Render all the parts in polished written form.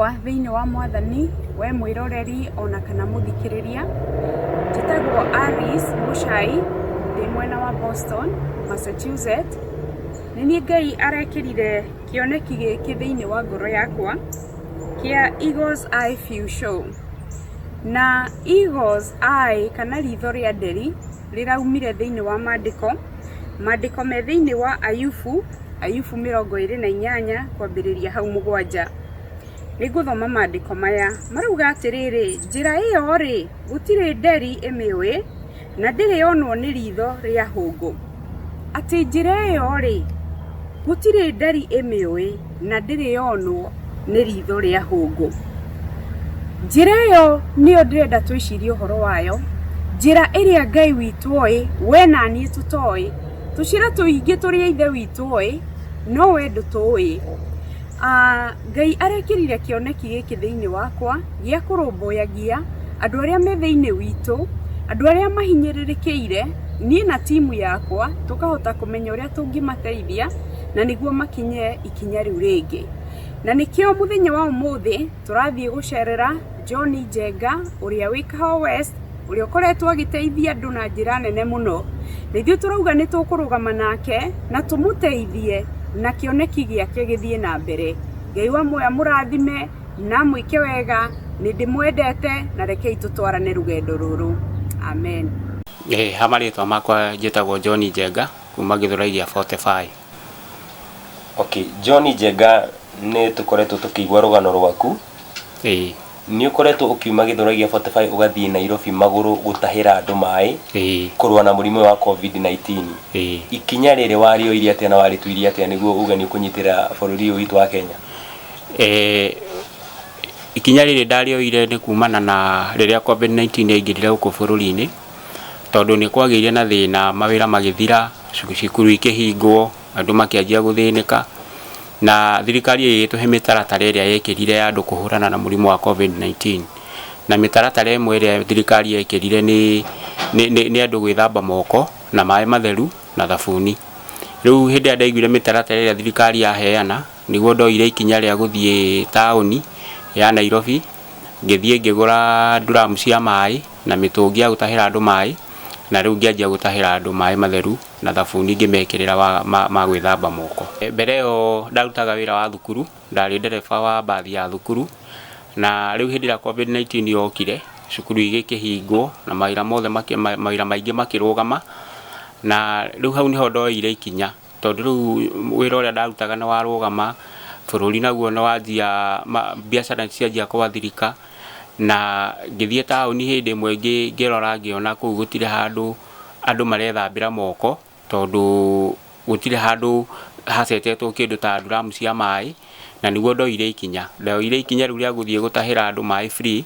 Wakwa thĩinĩ wa Mwathani, we mwĩroreri ona kana mũthikĩrĩria, njĩtagwo Alice Mũchai, ndĩ mwena wa Boston, Massachusetts. Nĩ niĩ Ngai arekĩrire kĩoneki gĩkĩ thĩinĩ wa ngoro yakwa kĩa Eagles Eye View Show. Na Eagles Eye kana ritho rĩa nderi rĩraumire thĩinĩ wa mandĩko, mandĩko me thĩinĩ wa Ayubu Ayubu 28 kwambĩrĩria hau 7. Nĩngũthoma maandĩko maya. Marauga atĩrĩrĩ, njĩra ĩyo-rĩ, gũtirĩ nderi ĩmĩũĩ, na ndĩrĩ yonwo nĩ riitho rĩa hũngũ. Atĩ njĩra ĩyo-rĩ, gũtirĩ nderi ĩmĩũĩ, na ndĩrĩ yonwo nĩ riitho rĩa hũngũ. Njĩra ĩyo nĩyo ndĩrenda twĩcirie ũhoro wayo, njĩra ĩrĩa Ngai witũ oĩ, we na niĩ tũtoĩ. Tũcĩra tũingĩ tũrĩa Ithe witũ oĩ, no we ndũtũĩ. Ngai arekĩrire kĩoneki gĩkĩ thĩinĩ wakwa gĩa kũrũmbũyagia andũ arĩa me thĩinĩ witũ, andũ arĩa mahinyĩrĩrĩkĩire, niĩ na timu yakwa tũkahota kũmenya ũrĩa tũngĩmateithia na nĩguo makinye ikinya rĩu rĩngĩ. Na nĩkĩo mũthenya wa ũmũthĩ tũrathiĩ gũcerera John Njenga ũrĩa wĩ Kahawa West, ũrĩa ũkoretwo agĩteithia andũ na njĩra nene mũno. Na ithuĩ tũrauga nĩ tũkũrũgama nake na tũmũteithie na kĩoneki gĩake gĩthiĩ na mbere. Ngai wa muoyo amũrathime na amwĩke wega, nĩ ndĩmwendete na rekei tũtwarane rũgendo rũrũ. Amen. Ha marĩtwa makwa njĩtagwo John Njenga kuma Gĩthũrai gĩa 45. Okay, John Njenga nĩ tũkoretwo tũkĩigua rũgano rwaku. Ĩĩ. Nĩ ũkoretwo ũkiuma Gĩthũrai gĩa 45 ũgathiĩ Nairobi magũrũ gũtahĩra andũ maĩ kũrũa na mũrimũ wa COVID-19. Ikinya rĩrĩ warĩoire atĩa na warĩtuire atĩa nĩguo uge nĩ ũkũnyitĩrĩra bũrũri ũyũ witũ wa Kenya? Ikinya rĩrĩ ndarĩoire nĩ kumana na rĩrĩa COVID-19 yaingĩrire gũkũ bũrũri-inĩ, tondũ nĩ kwagĩire na thĩna mawĩra magĩthira, cukuru ikĩhingwo, andũ makĩanjia gũthĩnĩka, na thirikari ĩgĩtũhe mĩtaratara ĩrĩa yekĩrire ya andũ kũhũrana na mũrimũ wa COVID-19. Na mĩtaratara ĩmwe ĩrĩa thirikari yekĩrire nĩ nĩ andũ gwĩthamba moko na maĩ matheru na thabuni. Rĩu hĩndĩ ĩrĩa ndaiguire mĩtaratara ĩrĩa thirikari yaheana, nĩguo ndoire ikinya rĩa gũthiĩ taũni ya Nairobi, ngĩthiĩ ngĩgũra nduramu cia maĩ na mĩtũngi ya gũtahĩra andũ maĩ, na rĩu ngĩanjia gũtahĩra andũ maĩ matheru na thabuni ngĩmekĩrĩra ma gwĩthamba moko. Mbere ĩyo ndarutaga wĩra wa thukuru, ndarĩ ndereba wa mbathi ya thukuru, na rĩu hĩndĩ ĩrĩa COVID-19 yokire, cukuru igĩkĩhingwo na mawĩra mothe mawĩra maingĩ makĩrũgama, na rĩu hau nĩho ndoeire ikinya, tondũ rĩu wĩra ũrĩa ndarutaga nĩ warũgama, bũrũri naguo nĩ wanjia, biacara nĩ cianjia kwathirika, na ngĩthiĩ taũni hĩndĩ ĩmwe ngĩrora ngĩona kũu gũtirĩ handũ andũ marethambĩra moko, tondũ gũtirĩ handũ hacetetwo kĩndũ ta nduramu cia maĩ, na nĩguo ndoire ikinya. Ndoire ikinya rĩu rĩa gũthiĩ gũtahĩra andũ maĩ free,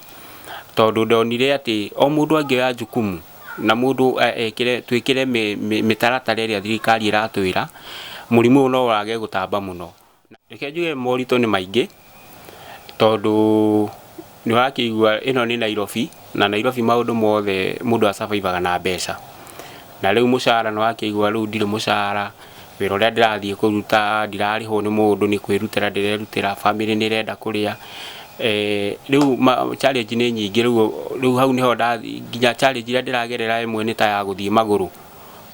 tondũ ndonire atĩ o mũndũ angĩoya jukumu na mũndũ ekĩre twĩkĩre mĩtaratara ĩrĩa thirikari ĩratwĩra, mũrimũ ũyũ no wage gũtamba mũno. Reke njuge moritũ nĩ maingĩ, tondũ nĩ ũrakĩigua ĩno nĩ Nairobi, na Nairobi maũndũ mothe mũndũ a survive na mbeca. Na rĩu mũcara nĩ wakĩigua rĩu ndirĩ mũcara, wĩra ũrĩa ndĩrathiĩ kũruta ndirarĩhwo nĩ mũndũ, nĩ kwĩrutĩra ndĩrerutĩra, bamĩrĩ nĩ ĩrenda kũrĩa. Rĩu challenge nĩ nyingĩ, rĩu hau nĩho nginya challenge iria ndĩragerera ĩmwe nĩ ta ya gũthiĩ magũrũ,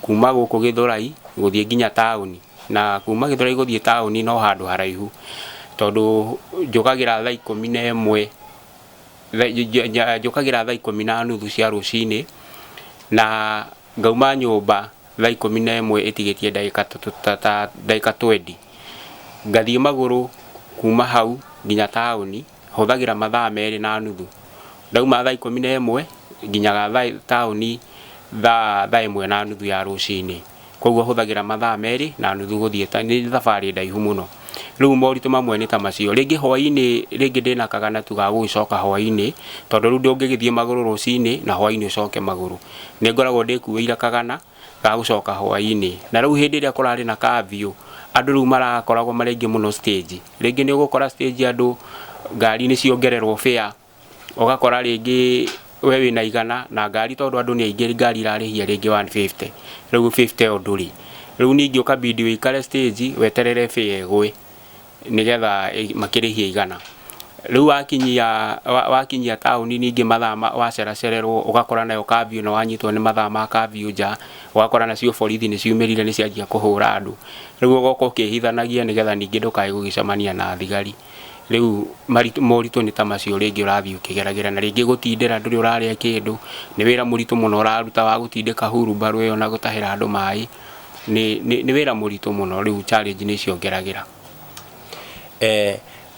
kuma gũkũ Gĩthũrai gũthiĩ nginya taũni, na kuma Gĩthũrai gũthiĩ taũni no handũ haraihu, tondũ njũkagĩra thaa 11, njũkagĩra thaa 10:30 cia rũcinĩ, na ngauma nyũmba thaa 11 ĩtigĩtie ndagĩka ta ndagĩka 20. Ngathiĩ magũrũ kuma hau nginya taũni, hũthagĩra mathaa 2.5. Ndauma thaa 11 nginyaga taũni thaa 1:30 ya rũcinĩ. Koguo hũthagĩra mathaa 2.5 gũthiĩ, nĩ thabarĩ ndaihu mũno. Rĩu moritũ mamwe nĩ ta macio. Rĩngĩ hwaĩ-inĩ rĩngĩ ndĩna kagana tu ga gũgĩcoka hwaĩ-inĩ, tondũ rĩu ndũngĩgĩthiĩ magũrũ rũcinĩ na hwaĩ-inĩ ũcoke magũrũ. Nĩ ngoragwo ndĩkuĩire kagana ga gũcoka hwaĩ-inĩ. Na rĩu hĩndĩ ĩrĩa kũrarĩ na curfew, andũ rĩu marakoragwo marĩ aingĩ mũno stage. Rĩngĩ nĩ ũgũkora stage andũ ngari nĩ ciongererwo fare, ũgakora rĩngĩ we wĩna 100 na ngari tondũ andũ nĩ aingĩ ngari irarĩhia rĩngĩ 150, rĩu 50 ĩyo ndũrĩ. Rĩu ningĩ ũkabidi ũikare stage weterere fare ĩgwe nĩgetha makĩrĩhie 100. Rĩu wakinyia wakinyia taũni ningĩ mathaa waceracererwo ũgakora nayo curfew na wanyitwo nĩ mathaa ma curfew nja, ũgakora nacio borithi nĩ ciumĩrire nĩ cianjia kũhũra andũ. Rĩu ũgoka ũkĩhithanagia nĩgetha ningĩ ndũkae gũgĩcemania na thigari. Rĩu moritũ nĩ ta macio rĩngĩ ũrathiĩ ũkĩgeragĩra, na rĩngĩ gũtindĩra ndũrĩ ũrarĩa kĩndũ, nĩ wĩra mũritũ mũno ũraruta wa gũtindĩka hurumbarũ ĩyo na gũtahĩra andũ maĩ, nĩ wĩra mũritũ mũno, rĩu challenge nĩcio ngeragĩra.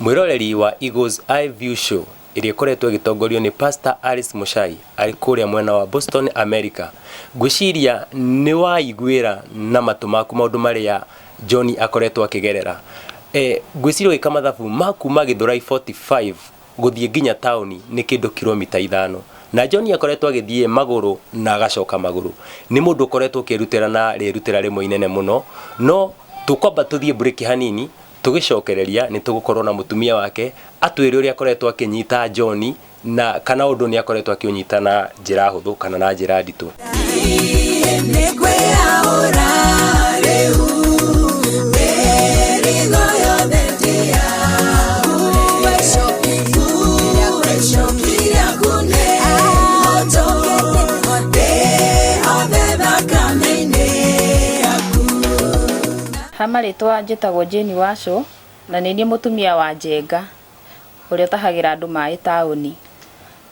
Mwĩroreri wa Eagles Eye View Show ĩrĩa ĩkoretwo ĩgĩtongorio nĩ Pastor Alice Muchai arĩ kũrĩa mwena wa Boston, America. Ngwĩciria nĩ waiguĩra na matũ maku maũndũ marĩa John akoretwo akĩgerera. Ngwĩciria ũgĩka mathabu ma kuma Gĩthũrai 45 gũthiĩ nginya taũni nĩ kĩndũ kilomita 5. Na John akoretwo agĩthiĩ magũrũ na agacoka magũrũ. Nĩ mũndũ ũkoretwo ũkĩrutĩra na rĩrutĩra rĩmwe inene mũno. No tũkwamba tũthiĩ break hanini, tũgĩcokereria nĩ tũgũkorwo na mũtumia wake atwĩre ũrĩa akoretwo akĩnyita John na kana ũndũ nĩ akoretwo akĩũnyita na njĩra hũthũ kana na njĩra nditũ. Ha marĩtwa njĩtagwo Jane Wacu na nĩ niĩ mũtumia wa Njenga ũrĩa ũtahagĩra andũ maĩ taũni.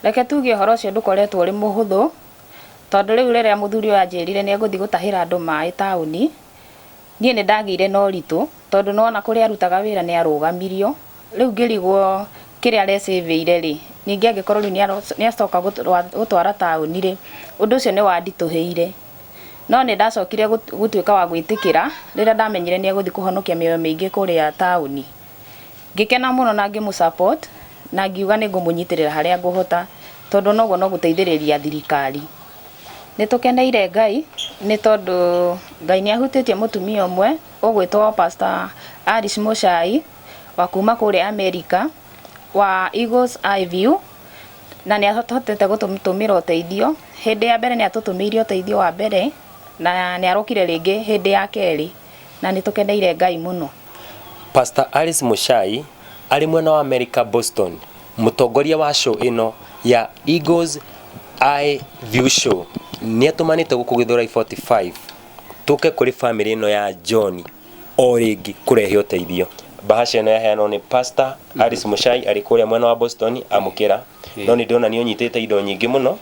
Reke tuge ũhoro ũcio ndũkoretwo ũrĩ mũhũthũ tondũ rĩu rĩrĩa mũthuri ũyũ anjĩrire nĩ egũthiĩ gũtahĩra andũ maĩ taũni, niĩ nĩ ndagĩire na ũritũ tondũ nĩwona kũrĩa arutaga wĩra nĩ arũgamirio. Rĩu ngĩrigwo kĩrĩa arecĩvĩire rĩ, ningĩ angĩkorwo rĩu nĩ acoka gũtwara taũni rĩ, ũndũ ũcio nĩ wanditũhĩire. No nĩ ndacokire gũtuĩka wa gwĩtĩkĩra rĩrĩa ndamenyire nĩ egũthiĩ kũhonokia mĩoyo mĩingĩ kũrĩa taũni. Ngĩkena mũno na ngĩmũ support na ngiuga nĩ ngũmũnyitĩrĩra harĩa ngũhota tondũ noguo no gũteithĩrĩria thirikari. Nĩ tũkeneire Ngai nĩ tondũ Ngai nĩ ahutĩtie mũtumia ũmwe ũgwĩtwo Pastor Alice Muchai wa kuma kũrĩa America wa Eagles Eye View na nĩ ahotete gũtũtũmĩra ũteithio. Hĩndĩ ya mbere nĩ atũtũmĩire ũteithio wa mbere na nĩ arokire rĩngĩ hĩndĩ ya kerĩ na nĩ tũkeneire Ngai mũno. Pastor Alice Muchai arĩ mwena wa America Boston, mũtongoria wa show ĩno ya Eagles Eye View Show nĩ atũmanĩte gũkũ Gĩthũrai 45 tũke kũrĩ family ĩno ya John o rĩngĩ kũrehe ũteithio. Bahasha ĩno yaheanwo nĩ Pastor Alice Muchai arĩ kũrĩa mwena wa Boston amũkĩra. No nĩ ndĩrona nĩ ũnyitĩte indo nyingĩ mũno.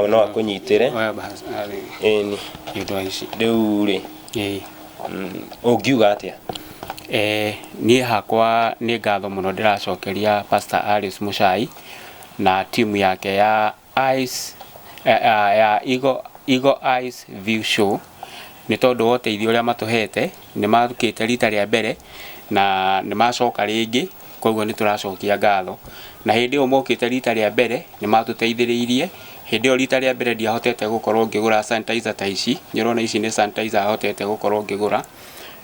No akũnyitĩre. Rĩu rĩ, ũngiuga atĩa? Niĩ hakwa nĩ ngatho mũno ndĩracokeria Pastor Alice Muchai na timu yake ya Eyes, ya Eagle Eyes View Show nĩ tondũ wa ũteithio ũrĩa matũhete. Nĩ makĩte rita rĩa mbere na nĩ macoka rĩngĩ, koguo nĩ tũracokia ngatho. Na hĩndĩ ĩyo mokĩte rita rĩa mbere nĩ matũteithĩrĩirie. Hĩndĩ ĩyo rita rĩa mbere ndiahotete gũkorwo ngĩgũra sanitizer ta ici, nĩ ũrona ici nĩ sanitizer hotete gũkorwo ngĩgũra,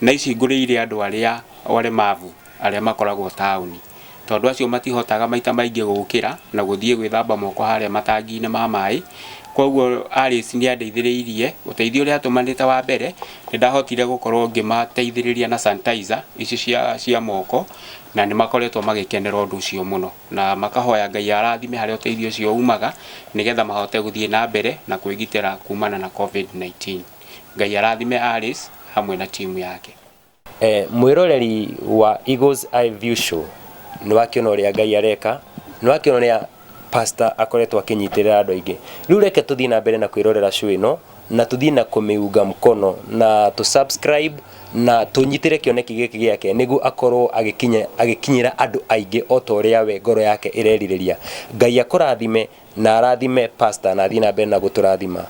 na ici ngũrĩire andũ arĩa oremavu arĩa makoragwo taũni, tondũ acio matihotaga maita maingĩ gũkĩra na gũthiĩ gwĩthamba moko harĩa matangi-inĩ ma maĩ. Koguo Alice nĩ andeithĩrĩirie, ũteithio ũrĩa atũmanĩte wa mbere nĩ ndahotire gũkorwo ngĩmateithĩrĩria na sanitizer ici cia moko, na nĩ makoretwo magĩkenera ũndũ ũcio mũno na makahoya Ngai arathime harĩa ũteithio ũcio umaga nĩgetha mahote gũthiĩ na mbere na kwĩgitĩra kumana na COVID-19. Ngai arathime Alice hamwe na timu yake. Mwĩroreri wa Eagles Eye View Show nĩ wakĩona ũrĩa Ngai areka, nĩ wakĩona ũrĩa pastor akoretwo akĩnyitĩrĩra andũ aingĩ. Rĩu reke tũthiĩ na mbere na kwĩrorera show ĩno na tũthiĩ na kũmĩunga mkono na tũ subscribe na tũnyitĩre kĩoneki gĩkĩ gĩake nĩguo akorwo agĩkinyĩra andũ aingĩ o ta ũrĩa we ngoro yake ĩrerirĩria. Ngai akũrathime na arathime pastor na athiĩ na mbere na gũtũrathima.